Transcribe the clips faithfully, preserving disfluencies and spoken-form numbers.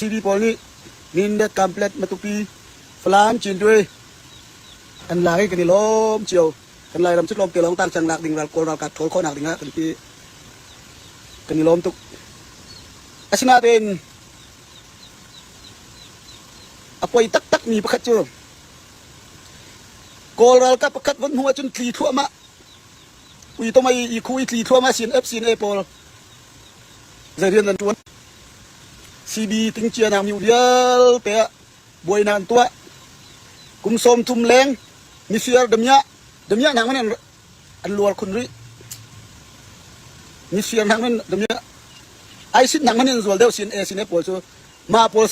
CB pawl nih Mindat, Kanpetlet, Matupi, Falam, Chin Twe an lak i kan i lawm cio. Kan Lairam cu tlawmte lawng tangcang nak ding, ral Kawl ralkap ṭhawl khawhnak dingah kan ti, kan i lawm tuk. Asinain a poi taktakmi pakhat cu Kawl ralkap pakhat von hnu ahcun tli thluahmah, ui tomai i khu i tli thluahmah CNF, CNA pawl zei rian nan ṭuan. CB tingcia nak miu vialte ah buainak an tuah. Kum sawmthum leng, mifir Damiah, Damiah hnak hmanh an, an luar khun rih. Mifir hnak hmanh Damiah, ISIS hnak hmanh an zual deuh CNA, CNA pawl cu mah pawl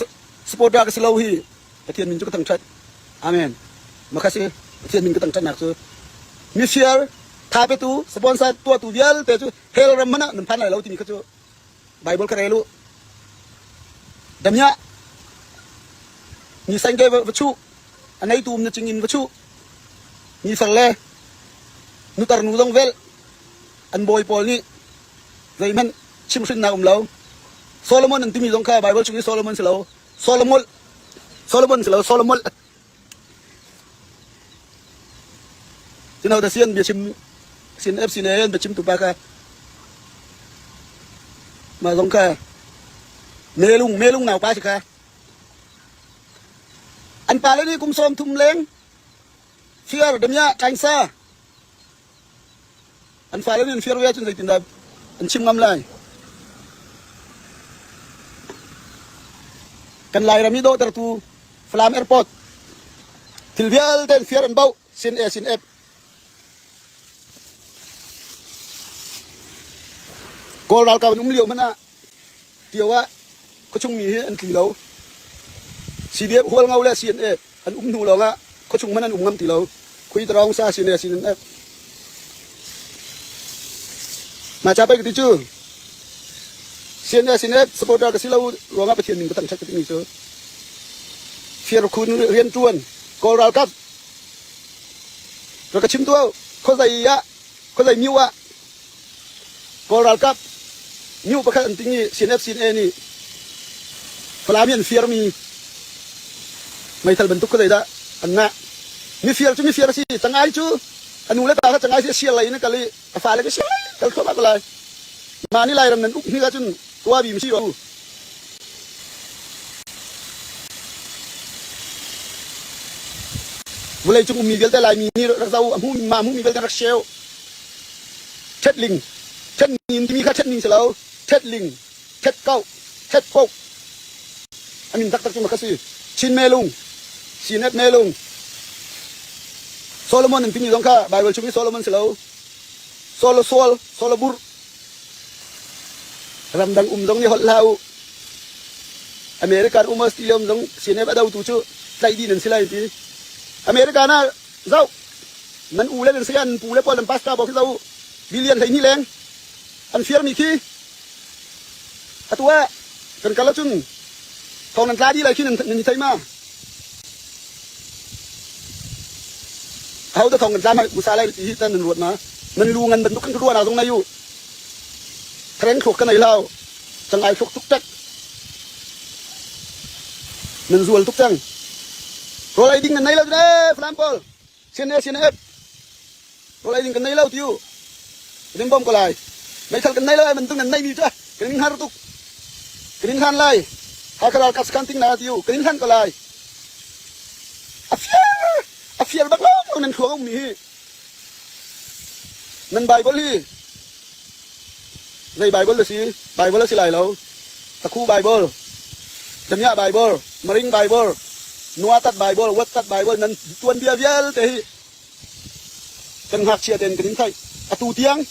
supporter ka si lo hi. Pathian min cu ka thangṭhat. Amen. Makha si, Pathian min ka thangṭhatnak cu mifir, thapetu, sponsor tuahtu vialte cu hell ram hmanh ah nan phan lai lo timi kha cu Baibal ka rel uh. Damiah ni sengke va, va chuh, a neitu um na cingin va chuh, ni farle, nutar nu zong velh, an bawi pawl nih zeihmanh chimhhrinnak um lo. Solomon an timi zong kha Baibal chung i Solomon si lo. Solomon, Solomon si lo, Solomon. Cino ta sian biachim, sin ep sin en biachim tu pa kha. Ma zong kha. Melung, Melung nau pa si kha. An pa le ni kum sawm thum leng. Fiar Damiah Kainsa. An fale nih an fiar ve ahcun zeitindah an chim ngam lai? Kan Lairam i dawhtertu Falam Airport thil vialte an fiar an bauh, sin e sin ep. Kawl ralkap an um lio hmanh ah Tio ah khuachungmi hi an tli lo. CDF Hualngo le CNA an um hnu lawngah khuachung hmanh an um ngam ti lo. Khui tarawng sa CNA CNF. Mah ca pei ka ti cu. CNA CNF supporter ka si lo ruangah Pathian min ka thangṭhat ka timi cu. Fiar khun rianṭuan Kawl ralkap rak ka chim tuah. Khuazei ah, khuazei miu ah Kawl ralkap miu pakhat an ting i CNF CNA nih Falam i an fiarmi meithal bantuk khuazei dah an ngah? Mifiar cu mifiar a si, cangai cu a nu le pa kha cangai si a siar lai in a kal i a fale kha siar lai kal thluahmah ko lai. Mah nih Lairam nan uk hnik ahcun tuah bim si ro. Vawlei cung ummi vialte Laimi nih rak zoh, a hmu, mah hmuhmi vialte rak share. Ṭhetling, ṭhetning timi kha ṭhetning si lo, ṭhetling, ṭhetkauh, ṭhetpoh. A min taktak cu makha si. Chin Melung, Sinet Melung. Solomon an timi zong kha Baibal chung i Solomon si lo. Solo sual, solo burh. Ramdang um zong i holh hlah uh. American um Australia um zong CNF a dotu cu tlaih dih nan si lai ti. America na zoh. Nan u le nan saya, nan pu le pawl, nan pasta bawk hi zoh uh. Billion hleihnih leng an fiarmi khi. Atu ah kan kal ahcun thawng nan tla dih lai khi nan, nan i thei ma? Aho dah thawng kan tla ma, musa lai ti hi tan nan ruat ma? Nan lu ngan bantuk kan ruahnak zong nai uh. Thareng thluak kan nei hlau. Cangai thluak tuk tek. Nan zual tuk cang. Rawl ei ding nan nei lo, eh, Falam pawl. Sian e, sian e. Rawl ei ding kan nei lo ti uh. Kan in bawm ko lai. Meithal kan nei lo, eh, bantuk nan neihmi cu kan in har tuk. Kan in hlan lai. Hakha ralkap si kan ting na ti uh. Kan in hlan ko lai. A fial, a fial bak lo, lo nan thluak a ummi hi. Nan Baibal hi zei Baibal a si? Baibal a si lai lo. Takhu Baibal, Damiah Baibal, Maring Baibal, Nuatat Baibal, Wattat Baibal, nan tuanbia vialte hi kan ngakchia tein kan in theih. Atu tiang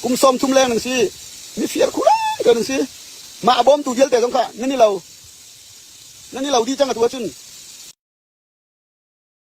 kum sawm thum leng nan si, mi fiar khulai nan si. Mah a bawmtu vialte zong kha nan i lo, nan i lo dih cang atu ahcun.